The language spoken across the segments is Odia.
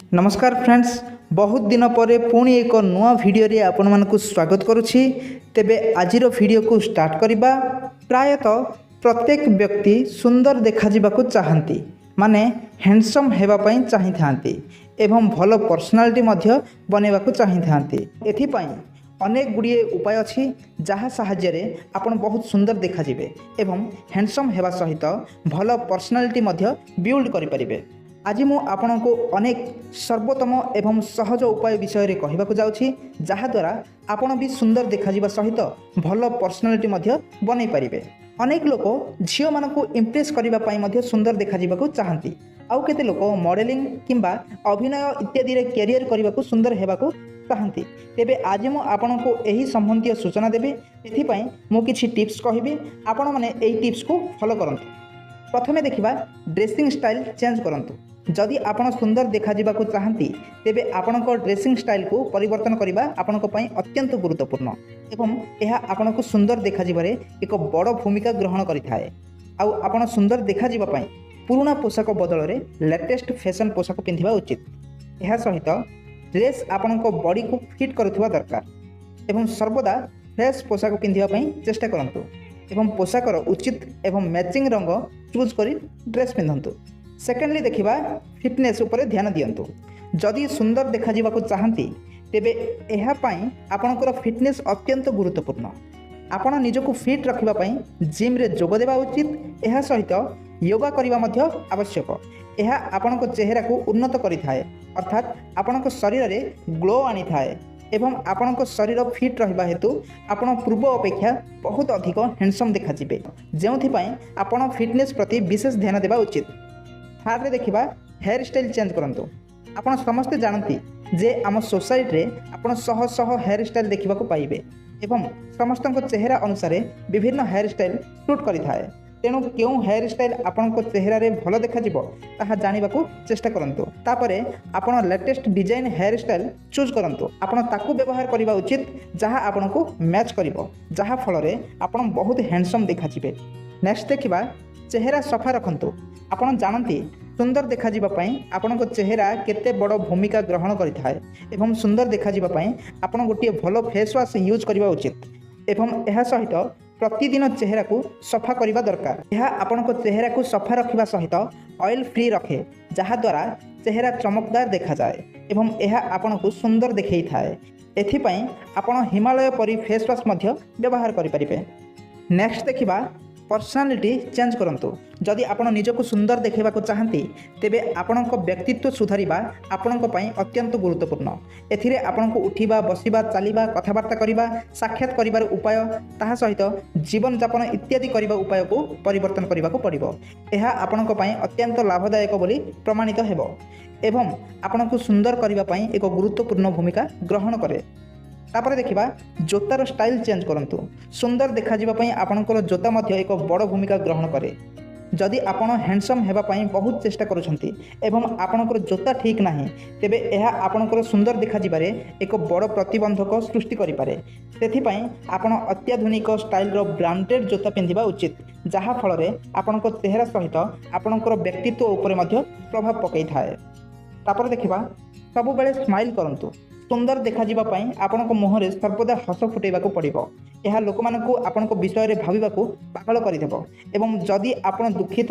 ନମସ୍କାର ଫ୍ରେଣ୍ଡସ୍, ବହୁତ ଦିନ ପରେ ପୁଣି ଏକ ନୂଆ ଭିଡ଼ିଓରେ ଆପଣମାନଙ୍କୁ ସ୍ୱାଗତ କରୁଛି। ତେବେ ଆଜିର ଭିଡ଼ିଓକୁ ଷ୍ଟାର୍ଟ କରିବା। ପ୍ରାୟତଃ ପ୍ରତ୍ୟେକ ବ୍ୟକ୍ତି ସୁନ୍ଦର ଦେଖାଯିବାକୁ ଚାହାନ୍ତି, ମାନେ ହ୍ୟାଣ୍ଡସମ୍ ହେବା ପାଇଁ ଚାହିଁଥାନ୍ତି ଏବଂ ଭଲ ପର୍ସନାଲିଟି ମଧ୍ୟ ବନେଇବାକୁ ଚାହିଁଥାନ୍ତି। ଏଥିପାଇଁ ଅନେକ ଗୁଡ଼ିଏ ଉପାୟ ଅଛି, ଯାହା ସାହାଯ୍ୟରେ ଆପଣ ବହୁତ ସୁନ୍ଦର ଦେଖାଯିବେ ଏବଂ ହ୍ୟାଣ୍ଡସମ୍ ହେବା ସହିତ ଭଲ ପର୍ସନାଲିଟି ମଧ୍ୟ ବିଲ୍ଡ କରିପାରିବେ। ଆଜି ମୁଁ ଆପଣଙ୍କୁ ଅନେକ ସର୍ବୋତ୍ତମ ଏବଂ ସହଜ ଉପାୟ ବିଷୟରେ କହିବାକୁ ଯାଉଛି, ଯାହାଦ୍ୱାରା ଆପଣ ବି ସୁନ୍ଦର ଦେଖାଯିବା ସହିତ ଭଲ ପର୍ସନାଲିଟି ମଧ୍ୟ ବନେଇ ପାରିବେ। ଅନେକ ଲୋକ ଝିଅମାନଙ୍କୁ ଇମ୍ପ୍ରେସ୍ କରିବା ପାଇଁ ମଧ୍ୟ ସୁନ୍ଦର ଦେଖାଯିବାକୁ ଚାହାନ୍ତି। ଆଉ କେତେ ଲୋକ ମଡେଲିଂ କିମ୍ବା ଅଭିନୟ ଇତ୍ୟାଦିରେ କ୍ୟାରିୟର କରିବାକୁ ସୁନ୍ଦର ହେବାକୁ ଚାହାନ୍ତି। ତେବେ ଆଜି ମୁଁ ଆପଣଙ୍କୁ ଏହି ସମ୍ବନ୍ଧୀୟ ସୂଚନା ଦେବି। ଏଥିପାଇଁ ମୁଁ କିଛି ଟିପ୍ସ କହିବି, ଆପଣମାନେ ଏହି ଟିପ୍ସକୁ ଫଲୋ କରନ୍ତୁ। ପ୍ରଥମେ ଦେଖିବା, ଡ୍ରେସିଂ ଷ୍ଟାଇଲ୍ ଚେଞ୍ଜ କରନ୍ତୁ। ଯଦି ଆପଣ ସୁନ୍ଦର ଦେଖାଯିବାକୁ ଚାହାନ୍ତି, ତେବେ ଆପଣଙ୍କ ଡ୍ରେସିଂ ଷ୍ଟାଇଲ୍କୁ ପରିବର୍ତ୍ତନ କରିବା ଆପଣଙ୍କ ପାଇଁ ଅତ୍ୟନ୍ତ ଗୁରୁତ୍ୱପୂର୍ଣ୍ଣ ଏବଂ ଏହା ଆପଣଙ୍କୁ ସୁନ୍ଦର ଦେଖାଯିବାରେ ଏକ ବଡ଼ ଭୂମିକା ଗ୍ରହଣ କରିଥାଏ। ଆଉ ଆପଣ ସୁନ୍ଦର ଦେଖାଯିବା ପାଇଁ ପୁରୁଣା ପୋଷାକ ବଦଳରେ ଲେଟେଷ୍ଟ ଫ୍ୟାସନ୍ ପୋଷାକ ପିନ୍ଧିବା ଉଚିତ। ଏହା ସହିତ ଡ୍ରେସ୍ ଆପଣଙ୍କ ବଡ଼ିକୁ ଫିଟ୍ କରୁଥିବା ଦରକାର ଏବଂ ସର୍ବଦା ଫ୍ରେଶ୍ ପୋଷାକ ପିନ୍ଧିବା ପାଇଁ ଚେଷ୍ଟା କରନ୍ତୁ ଏବଂ ପୋଷାକର ଉଚିତ ଏବଂ ମ୍ୟାଚିଂ ରଙ୍ଗ ଚୁଜ୍ କରି ଡ୍ରେସ୍ ପିନ୍ଧନ୍ତୁ। ସେକେଣ୍ଡଲି ଦେଖିବା, ଫିଟନେସ୍ ଉପରେ ଧ୍ୟାନ ଦିଅନ୍ତୁ। ଯଦି ସୁନ୍ଦର ଦେଖାଯିବାକୁ ଚାହାନ୍ତି, ତେବେ ଏହା ପାଇଁ ଆପଣଙ୍କର ଫିଟନେସ୍ ଅତ୍ୟନ୍ତ ଗୁରୁତ୍ୱପୂର୍ଣ୍ଣ। ଆପଣ ନିଜକୁ ଫିଟ୍ ରଖିବା ପାଇଁ ଜିମ୍ରେ ଯୋଗ ଦେବା ଉଚିତ। ଏହା ସହିତ ୟୋଗା କରିବା ମଧ୍ୟ ଆବଶ୍ୟକ। ଏହା ଆପଣଙ୍କ ଚେହେରାକୁ ଉନ୍ନତ କରିଥାଏ, ଅର୍ଥାତ୍ ଆପଣଙ୍କ ଶରୀରରେ ଗ୍ଲୋ ଆଣିଥାଏ ଏବଂ ଆପଣଙ୍କ ଶରୀର ଫିଟ୍ ରହିବା ହେତୁ ଆପଣ ପୂର୍ବ ଅପେକ୍ଷା ବହୁତ ଅଧିକ ହ୍ୟାଣ୍ଡସମ୍ ଦେଖାଯିବେ, ଯେଉଁଥିପାଇଁ ଆପଣ ଫିଟନେସ୍ ପ୍ରତି ବିଶେଷ ଧ୍ୟାନ ଦେବା ଉଚିତ। ଥାର୍ଡ଼ରେ ଦେଖିବା, ହେୟାର ଷ୍ଟାଇଲ୍ ଚେଞ୍ଜ କରନ୍ତୁ। ଆପଣ ସମସ୍ତେ ଜାଣନ୍ତି ଯେ ଆମ ସୋସାଇଟିରେ ଆପଣ ଶହ ଶହ ହେୟାର ଷ୍ଟାଇଲ୍ ଦେଖିବାକୁ ପାଇବେ ଏବଂ ସମସ୍ତଙ୍କ ଚେହେରା ଅନୁସାରେ ବିଭିନ୍ନ ହେୟାର ଷ୍ଟାଇଲ୍ ସୁଟ୍ କରିଥାଏ। ତେଣୁ କେଉଁ ହେୟାର ଷ୍ଟାଇଲ୍ ଆପଣଙ୍କ ଚେହେରାରେ ଭଲ ଦେଖାଯିବ, ତାହା ଜାଣିବାକୁ ଚେଷ୍ଟା କରନ୍ତୁ। ତାପରେ ଆପଣ latest design hair style choose କରନ୍ତୁ। ଆପଣ ତାକୁ ବ୍ୟବହାର କରିବା ଉଚିତ ଯାହା ଆପଣଙ୍କୁ ମ୍ୟାଚ୍ କରିବ, ଯାହାଫଳରେ ଆପଣ ବହୁତ ହ୍ୟାଣ୍ଡସମ୍ ଦେଖାଯିବେ। ନେକ୍ସଟ ଦେଖିବା, ଚେହେରା ସଫା ରଖନ୍ତୁ। ଆପଣ ଜାଣନ୍ତି, ସୁନ୍ଦର ଦେଖାଯିବା ପାଇଁ ଆପଣଙ୍କ ଚେହେରା କେତେ ବଡ଼ ଭୂମିକା ଗ୍ରହଣ କରିଥାଏ ଏବଂ ସୁନ୍ଦର ଦେଖାଯିବା ପାଇଁ ଆପଣ ଗୋଟିଏ ଭଲ ଫେସ୍ ୱାଶ୍ ୟୁଜ୍ କରିବା ଉଚିତ ଏବଂ ଏହା ସହିତ ପ୍ରତିଦିନ ଚେହେରାକୁ ସଫା କରିବା ଦରକାର। ଏହା ଆପଣଙ୍କ ଚେହେରାକୁ ସଫା ରଖିବା ସହିତ ଅଏଲ୍ ଫ୍ରି ରଖେ, ଯାହାଦ୍ୱାରା ଚେହେରା ଚମକଦାର ଦେଖାଯାଏ ଏବଂ ଏହା ଆପଣଙ୍କୁ ସୁନ୍ଦର ଦେଖାଇଥାଏ। ଏଥିପାଇଁ ଆପଣ ହିମାଳୟ ପରି ଫେସ୍ ୱାଶ୍ ମଧ୍ୟ ବ୍ୟବହାର କରିପାରିବେ। ନେକ୍ସଟ ଦେଖିବା, ପର୍ସନାଲିଟି ଚେଞ୍ଜ କରନ୍ତୁ। ଯଦି ଆପଣ ନିଜକୁ ସୁନ୍ଦର ଦେଖାଇବାକୁ ଚାହାନ୍ତି, ତେବେ ଆପଣଙ୍କ ବ୍ୟକ୍ତିତ୍ୱ ସୁଧାରିବା ଆପଣଙ୍କ ପାଇଁ ଅତ୍ୟନ୍ତ ଗୁରୁତ୍ୱପୂର୍ଣ୍ଣ। ଏଥିରେ ଆପଣଙ୍କୁ ଉଠିବା, ବସିବା, ଚାଲିବା, କଥାବାର୍ତ୍ତା କରିବା, ସାକ୍ଷାତ କରିବାର ଉପାୟ, ତାହା ସହିତ ଜୀବନଯାପନ ଇତ୍ୟାଦି କରିବା ଉପାୟକୁ ପରିବର୍ତ୍ତନ କରିବାକୁ ପଡ଼ିବ। ଏହା ଆପଣଙ୍କ ପାଇଁ ଅତ୍ୟନ୍ତ ଲାଭଦାୟକ ବୋଲି ପ୍ରମାଣିତ ହେବ ଏବଂ ଆପଣଙ୍କୁ ସୁନ୍ଦର କରିବା ପାଇଁ ଏକ ଗୁରୁତ୍ୱପୂର୍ଣ୍ଣ ଭୂମିକା ଗ୍ରହଣ କରେ। ତାପରେ ଦେଖିବା, ଜୋତାର ଷ୍ଟାଇଲ୍ ଚେଞ୍ଜ କରନ୍ତୁ। ସୁନ୍ଦର ଦେଖାଯିବା ପାଇଁ ଆପଣଙ୍କର ଜୋତା ମଧ୍ୟ ଏକ ବଡ଼ ଭୂମିକା ଗ୍ରହଣ କରେ। ଯଦି ଆପଣ ହ୍ୟାଣ୍ଡସମ୍ ହେବା ପାଇଁ ବହୁତ ଚେଷ୍ଟା କରୁଛନ୍ତି ଏବଂ ଆପଣଙ୍କର ଜୋତା ଠିକ୍ ନାହିଁ, ତେବେ ଏହା ଆପଣଙ୍କର ସୁନ୍ଦର ଦେଖାଯିବାରେ ଏକ ବଡ଼ ପ୍ରତିବନ୍ଧକ ସୃଷ୍ଟି କରିପାରେ। ସେଥିପାଇଁ ଆପଣ ଅତ୍ୟାଧୁନିକ ଷ୍ଟାଇଲ୍ର ବ୍ରାଣ୍ଡେଡ଼ ଜୋତା ପିନ୍ଧିବା ଉଚିତ, ଯାହାଫଳରେ ଆପଣଙ୍କ ଚେହେରା ସହିତ ଆପଣଙ୍କର ବ୍ୟକ୍ତିତ୍ୱ ଉପରେ ମଧ୍ୟ ପ୍ରଭାବ ପକାଇଥାଏ। ତାପରେ ଦେଖିବା, ସବୁବେଳେ ସ୍ମାଇଲ୍ କରନ୍ତୁ। ସୁନ୍ଦର ଦେଖାଯିବା ପାଇଁ ଆପଣଙ୍କ ମୁହଁରେ ସର୍ବଦା ହସ ଫୁଟାଇବାକୁ ପଡ଼ିବ। ଏହା ଲୋକମାନଙ୍କୁ ଆପଣଙ୍କ ବିଷୟରେ ଭାବିବାକୁ ପାଗଳ କରିଦେବ ଏବଂ ଯଦି ଆପଣ ଦୁଃଖିତ,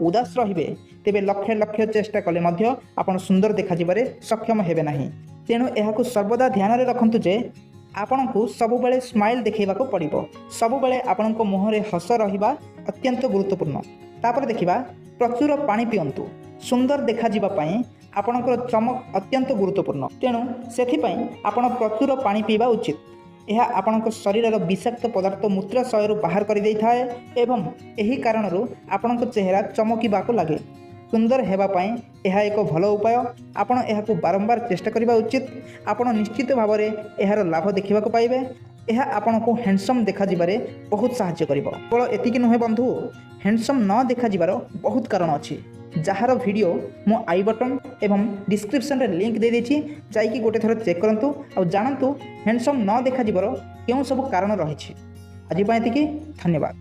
ଉଦାସ ରହିବେ, ତେବେ ଲକ୍ଷ ଲକ୍ଷ ଚେଷ୍ଟା କଲେ ମଧ୍ୟ ଆପଣ ସୁନ୍ଦର ଦେଖାଯିବାରେ ସକ୍ଷମ ହେବେ ନାହିଁ। ତେଣୁ ଏହାକୁ ସର୍ବଦା ଧ୍ୟାନରେ ରଖନ୍ତୁ ଯେ ଆପଣଙ୍କୁ ସବୁବେଳେ ସ୍ମାଇଲ୍ ଦେଖାଇବାକୁ ପଡ଼ିବ। ସବୁବେଳେ ଆପଣଙ୍କ ମୁହଁରେ ହସ ରହିବା ଅତ୍ୟନ୍ତ ଗୁରୁତ୍ୱପୂର୍ଣ୍ଣ। ତାପରେ ଦେଖିବା, ପ୍ରଚୁର ପାଣି ପିଅନ୍ତୁ। ସୁନ୍ଦର ଦେଖାଯିବା ପାଇଁ ଆପଣଙ୍କର ଚମକ ଅତ୍ୟନ୍ତ ଗୁରୁତ୍ୱପୂର୍ଣ୍ଣ। ତେଣୁ ସେଥିପାଇଁ ଆପଣ ପ୍ରଚୁର ପାଣି ପିଇବା ଉଚିତ। ଏହା ଆପଣଙ୍କ ଶରୀରର ବିଷାକ୍ତ ପଦାର୍ଥ ମୂତ୍ରାଶୟରୁ ବାହାର କରିଦେଇଥାଏ ଏବଂ ଏହି କାରଣରୁ ଆପଣଙ୍କ ଚେହେରା ଚମକିବାକୁ ଲାଗେ। ସୁନ୍ଦର ହେବା ପାଇଁ ଏହା ଏକ ଭଲ ଉପାୟ। ଆପଣ ଏହାକୁ ବାରମ୍ବାର ଚେଷ୍ଟା କରିବା ଉଚିତ। ଆପଣ ନିଶ୍ଚିତ ଭାବରେ ଏହାର ଲାଭ ଦେଖିବାକୁ ପାଇବେ। ଏହା ଆପଣଙ୍କୁ ହ୍ୟାଣ୍ଡସମ୍ ଦେଖାଯିବାରେ ବହୁତ ସାହାଯ୍ୟ କରିବ। କେବଳ ଏତିକି ନୁହେଁ ବନ୍ଧୁ, ହ୍ୟାଣ୍ଡସମ୍ ନ ଦେଖାଯିବାର ବହୁତ କାରଣ ଅଛି, ଯାହାର ଭିଡ଼ିଓ ମୁଁ I button ଏବଂ ଡିସ୍କ୍ରିପ୍ସନ୍ରେ ଲିଙ୍କ୍ ଦେଇଦେଇଛି। ଯାଇକି ଗୋଟେ ଥର ଚେକ୍ କରନ୍ତୁ ଆଉ ଜାଣନ୍ତୁ ହ୍ୟାଣ୍ଡସମ୍ ନ ଦେଖାଯିବାର କେଉଁ ସବୁ କାରଣ ରହିଛି। ଆଜି ପାଇଁ ଏତିକି, ଧନ୍ୟବାଦ।